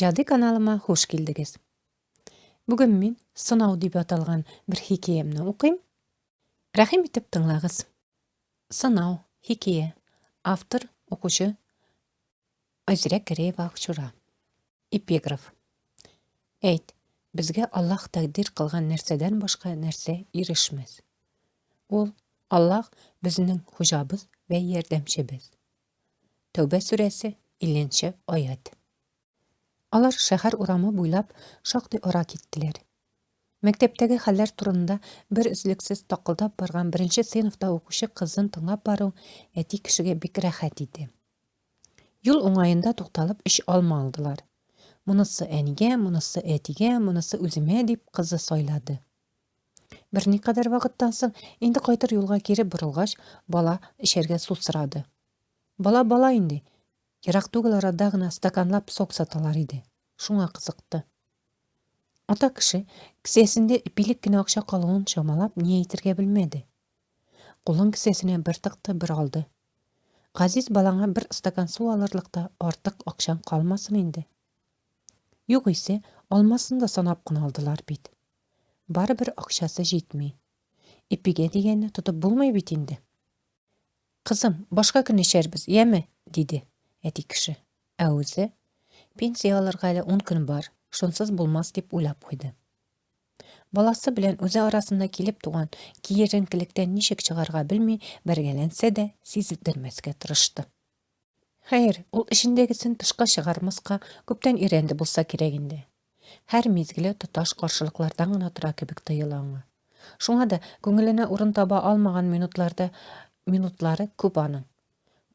Иҗади каналыма хуш килдегез. Бүген мин Сынау дип аталган бер хикәямне укыйм. Рәхим итеп тыңлагыз. Сынау, хикәя. Автор, укучы Айзирәк Гәрәева Акчура. Эпиграф. Әйт, безгә Аллаһ тәкъдир кылган нәрсәдән башка нәрсә ирешмәс. Ул, Аллаһ, безнең хуҗабыз вә ярдәмчебез. Тәүбә сүрәсе, 50 нче аять. Алар шәһәр урамы буйлап шактый ара киттеләр. Мәктәптәге хәлләр турында бер өзлексез такылдап барган беренче сыйныфта укучы кызын тыңлап бару әти кешегә бик рәхәт иде. Юл уңаенда тукталып өч алма алдылар. Монысы әнигә, монысы әтигә, монысы үземә дип кызы сайлады. Берникадәр вакыттан соң, инде кайтыр юлга кире борылгач, бала эчәргә су сорады. Бала бала инде. Ерак түгел арада гына стаканлап сок саталар иде. Шуңа кызыкты. Ата кеше, кесәсендә ипилек кенә акча калуын чамалап, ни әйтергә белмәде. Кулын кесәсенә бер тыкты, бер алды. Газиз балаңа бер стакан су алырлык та артык акчаң калмасын инде. Югыйсә, алмасын да санап кына алдылар бит. Барыбер акчасы җитми. Ипигә дигәнне тотып булмый бит инде. Кызым, башка көн эчәрбез, яме, диде әти кеше. Ә үзе, пенсия алырга әле ун көн бар, шунсыз булмас дип уйлап куйды. Баласы белән үзе арасында килеп туган киеренкелектән ничек чыгарга белми бәргәләнсә дә, сиздермәскә тырышты. Хәер, ул эчендәгесен тышка чыгармаска күптән өйрәнде булса кирәк инде. Һәр мизгеле тоташ каршылыклардан гына тора кебек тоела аңа. Шуңа да күңеленә урын таба алмаган минутларда минутлары күп аның.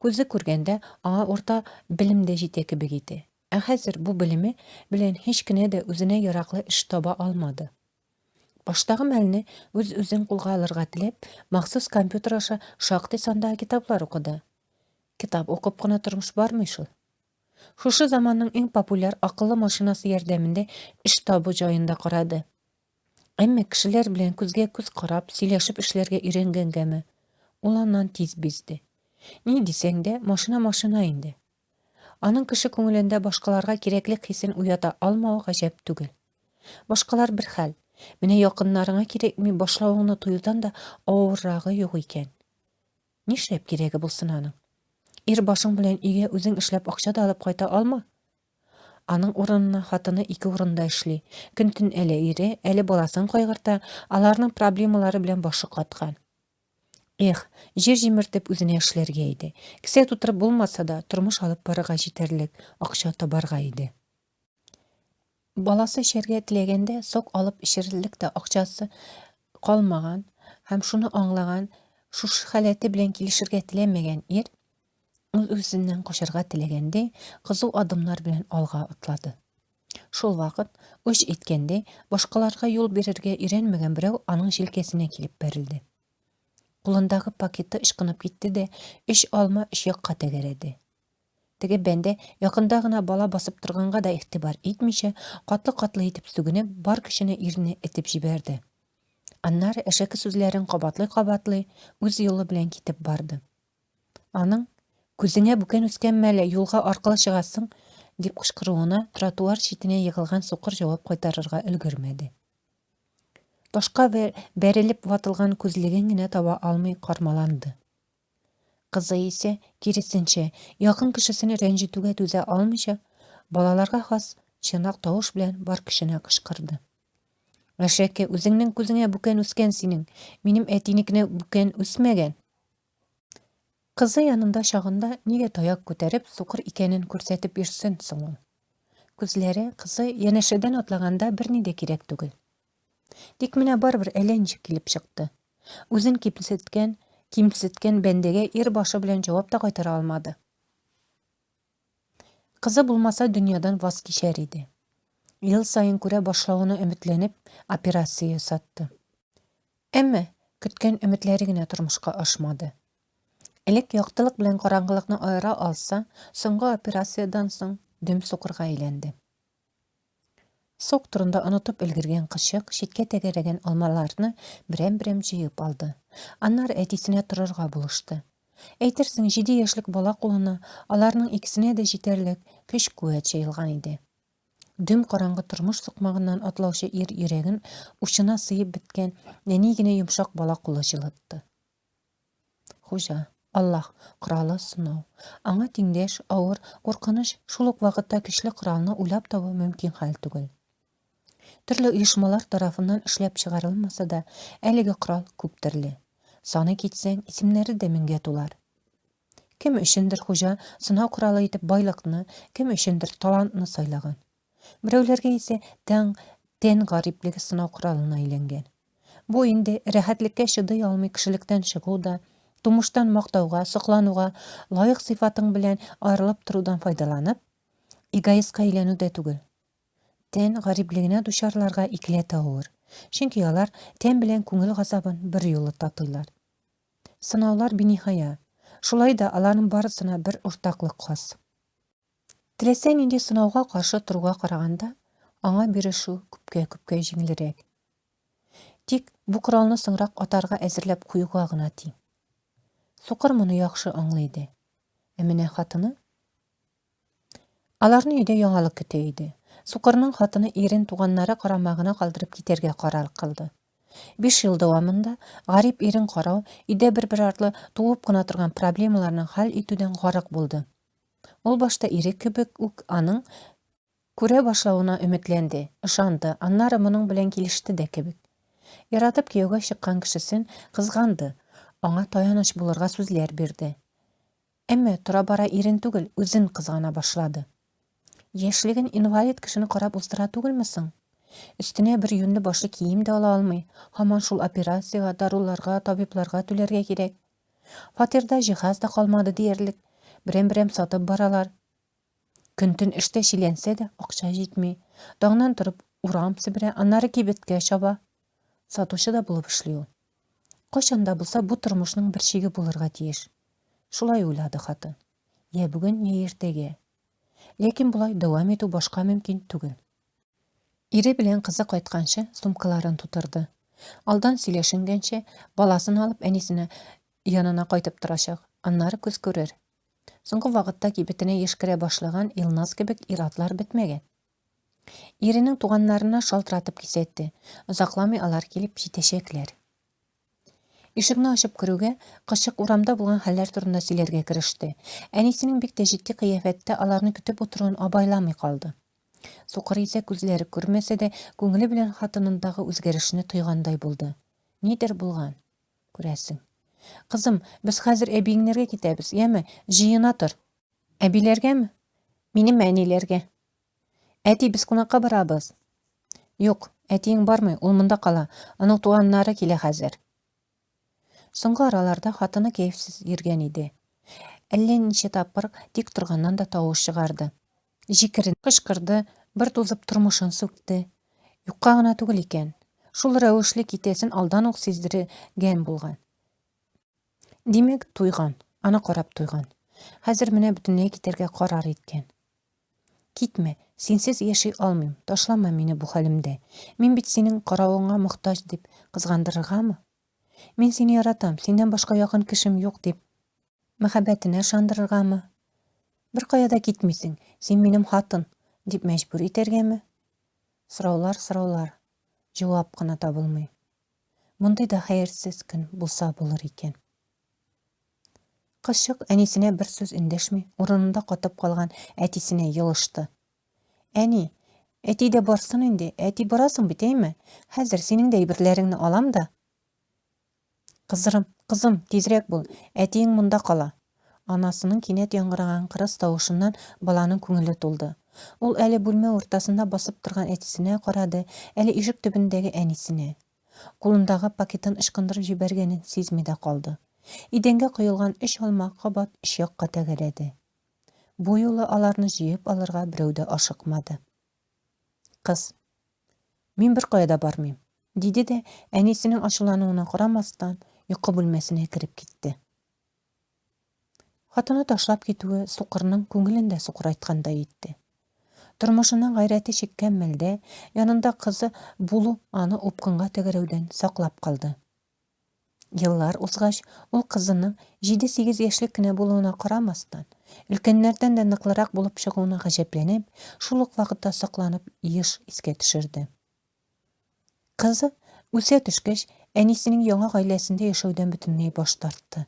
Күзе күргәндә аңа урта белем дә җитә кебек иде. Ә хәзер бу белеме белән һич кенә дә үзенә яраклы эш таба алмады. Баштагы мәлне үз-үзен кулга алырга теләп, махсус компьютер аша шактый сандагы китаплар укыды. Китап укып кына тормыш бармый шул. Шушы заманның иң популяр акыллы машинасы ярдәмендә эш табу җаен да карады. Әмма кешеләр белән күзгә-күз карап, сөйләшеп эшләргә өйрәнгәнгәме, ул аннан тиз бизде. Ни дисәң дә, машина машина инде. Аның кеше күңелендә башкаларга кирәклек хисен уята алмавы гаҗәп түгел. Башкалар бер хәл, менә якыннарыңа кирәкми башлавыңны тоюдан да авыррагы юк икән. Нишләп кирәге булсын аның? Ир башың белән өйгә үзең эшләп акча да алып кайта алма. Аның урынына хатыны ике урында эшли. Көн-төн әле ире, әле баласын кайгырта, аларның проблемалары белән башы каткан. Эх, җир җимертеп үзенә эшләргә иде. Кесә тутырып булмаса да, тормыш алып барырга җитәрлек акча табарга иде. Баласы эчәргә теләгәндә сок алып эчерерлек тә акчасы калмаган һәм шуны аңлаган, шушы халәте белән килешергә теләмәгән ир, үз-үзеннән качарга теләгәндәй, кызу адымнар белән алга атлады. Шул вакыт, үч иткәндәй, башкаларга юл бирергә өйрәнмәгән берәү аның җилкәсенә килеп бәрелде. Кулындагы пакеты ычкынып китте дә, өч алма өч якка тәгәрәде. Теге бәндә, якында гына бала басып торганга да игътибар итмичә, катлы-катлы итеп сүгенеп, бар көченә ирне этеп җибәрде. Аннары әшәке сүзләрен кабатлый-кабатлый, үз юлы белән китеп барды. Аның, Күзеңә бүкән үскәнме әллә, юлга аркылы чыгасың? дип кычкыруына тротуар читенә егылган сукыр җавап кайтарырга өлгермәде. Ташка бәрелеп ватылган күзлеген генә таба алмый кармаланды. Кызы исә, киресенчә, якын кешесен рәнҗетүгә түзә алмыйча, балаларга хас чынак тавыш белән бар көченә кычкырды. Әшәке, үзеңнең күзеңә бүкән үскән синең, минем әтинекенә бүкән үсмәгән. Кызы янында чагында нигә таяк күтәреп, сукыр икәнен күрсәтеп йөрсен соң ул? Күзләре, кызы янәшәдән атлаганда берни дә кирәк түгел. Тик менә барыбер әллә ничек килеп чыкты. Үзен кимсеткән, кимсеткән бәндәгә ир башы белән җавап та кайтара алмады. Кызы булмаса, дөньядан ваз кичәр иде. Ел саен күрә башлавына өметләнеп, операция ясатты. Әмма көткән өметләре генә тормышка ашмады. Элек яктылык белән караңгылыкны аера алса, соңгы операциядән соң дөм сукырга әйләнде. Сок турында онытып өлгергән кызчык читкә тәгәрәгән алмаларны берәм-берәм җыеп алды. Аннары әтисенә торырга булышты. Әйтерсең, җиде яшьлек бала кулына аларның икесенә дә җитәрлек көч-куәт җыелган иде. Дөм караңгы тормыш сукмагыннан атлаучы ир йөрәген учына сыеп беткән нәни генә йомшак бала кулы җылытты. Хуҗа, Аллаһ, коралы сынау. Аңа тиңдәш, авыр, куркыныч, шул ук вакытта көчле коралны уйлап табу мөмкин хәл түгел. Төрле оешмалар тарафыннан эшләп чыгарылмаса да, әлеге корал күп төрле. Саный китсәң, исемнәре дә меңгә тулар. Кем өчендер хуҗа сынау коралы итеп байлыкны, кем өчендер талантны сайлаган. Берәүләргә исә тәң, тән гариплеге сынау коралына әйләнгән. Бу инде рәхәтлеккә чыдый алмый кешелектән чыгу да, тумыштан мактауга, соклануга лаек сыйфатың белән аерылып торудан файдаланып, эгоистка әйләнү дә түгел. Тән гариплегенә дучарларга икеләтә авыр, чөнки алар тән белән күңел газабын берьюлы татыйлар. Сынаулар биниһая, шулай да аларның барысына бер уртаклык хас. Теләсә нинди сынауга каршы торуга караганда, аңа бирешү күпкә-күпкә җиңелрәк. Тик бу коралны соңрак атарга әзерләп куюга гына тиң. Сукыр моны яхшы аңлый иде. Ә менә хатыны Аларны өйдә яңалык көтә иде. Сукырның хатыны ирен туганнары карамагына калдырып китәргә карар кылды. Биш ел дәвамында гарип ирен карау, өйдә бер-бер артлы туып кына торган проблемаларны хәл итүдән гарык булды. Ул башта ире кебек үк аның күрә башлавына өметләнде, ышанды, аннары моның белән килеште дә кебек. Яратып кияүгә чыккан кешесен кызганды, аңа таяныч булырга сүзләр бирде. Әмма тора-бара ирен түгел, үзен кызгана башлады. Яшьлеген инвалид кешене карап уздыра түгелме соң? Өстенә бер юньле башлы кием дә ала алмый, һаман шул операциягә, даруларга, табибларга түләргә кирәк. Фатирда җиһаз да калмады диярлек, берәм-берәм сатып баралар. Көн-төн эштә чиләнсә дә, акча җитми. Таңнан торып урам себерә, аннары кибеткә чаба. Сатучы да булып эшли ул. Кайчан да булса бу тормышның бер чиге булырга тиеш. Шулай уйлады хатын. Йә бүген, йә иртәгә. Ләкин болай дәвам итү башка мөмкин түгел. Ире белән кызы кайтканчы сумкаларын тутырды. Алдан сөйләшенгәнчә, баласын алып әнисенә янына кайтып торачак, аннары күз күрер. Соңгы вакытта кибетенә еш керә башлаган Илназ кебек ир-атлар бетмәгән. Иренең туганнарына шалтыратып кисәтте, озакламый алар килеп җитәчәкләр. Ишекне ачып керүгә, кызчык урамда булган хәлләр турында сөйләргә кереште. Әнисенең бик тә җитди кыяфәттә аларны көтеп утыруын абайламый калды. Сукыр исә күзләре күрмәсә дә, күңеле белән хатынындагы үзгәрешне тойгандай булды. Нидер булган, күрәсең. Кызым, без хәзер әбиеңнәргә китәбез, яме, җыена тор. Әбиләргәме? Минем әниләргә. Әти, без кунакка барабыз. Юк, әтиең бармый, ул монда кала. Аның туганнары килә хәзер. Соңгы араларда хатыны кәефсез йөргән иде. Әллә ничә тапкыр тик торганнан да тавыш чыгарды. Җикеренде, кычкырды, бер тузып тормышын сүкте. Юкка гына түгел икән. Шул рәвешле китәсен алдан ук сиздергән булган. Димәк, туйган, аны карап туйган. Хәзер менә бөтенләй китәргә карар иткән. Китмә, синсез яши алмыйм, ташлама мине бу хәлемдә. Мин бит синең каравыңа мохтаҗ, дип кызгандырыргамы? Мин сине яратам, синнән башка якын кешем юк, дип, мәхәббәтенә ышандырыргамы? Беркая да китмисең, син минем хатын, дип мәҗбүр итәргәме? Сораулар, сораулар, җавап кына табылмый. Мондый да хәерсез көн булса булыр икән. Кызчык әнисенә бер сүз эндәшми, урынында катып калган әтисенә елышты. Әни, әти дә барсын инде, әти барасың бит, әйме? Хәзер синең дә әйберләреңне алам да. Кызырым, кызым, тизрәк бул, әтиең монда кала. Анасының кинәт яңгыраган кырыс тавышыннан баланың күңеле тулды. Ул әле бүлмә уртасында басып торган әтисенә карады, әле ишек төбендәге әнисенә. Кулындагы пакетын ычкындырып җибәргәнен сизми дә калды. Идәнгә коелган өч алма кабат өч якка тәгәрәде. Бу юлы аларны җыеп алырга берәү дә ашыкмады. Кыз. Мин беркая да бармыйм, диде дә, әнисенең ачулануына карамастан, йокы бүлмәсенә кереп китте. Хатыны ташлап китүе сукырның күңелен дә сукырайткандай итте. Тормышының гайрәте чиккән мәлдә янында кызы булу аны упкынга тәгәрәүдән саклап калды. Еллар узгач, ул кызының җиде-сигез яшьлек кенә булуына карамастан, өлкәннәрдән дә ныклырак булып чыгуына гаҗәпләнеп, шул ук вакытта сокланып еш искә төшерде. Кызы, үсә төшкәч, әнисенең яңа гаиләсендә яшәүдән бөтенләй баш тартты.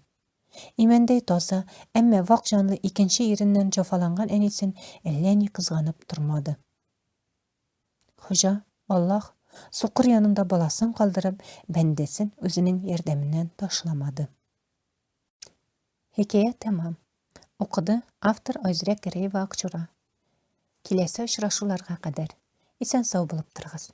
Имәндәй таза, әмма вак җанлы икенче иреннән җафаланган әнисен әллә ни кызганып тормады. Хуҗа, Аллаһ, сукыр янында баласын калдырып, бәндәсен үзенең ярдәменнән ташламады. Хикәя тәмам. Укыды автор Айзирәк Гәрәева Акчура. Киләсе очрашуларга кадәр исән-сау булып торыгыз.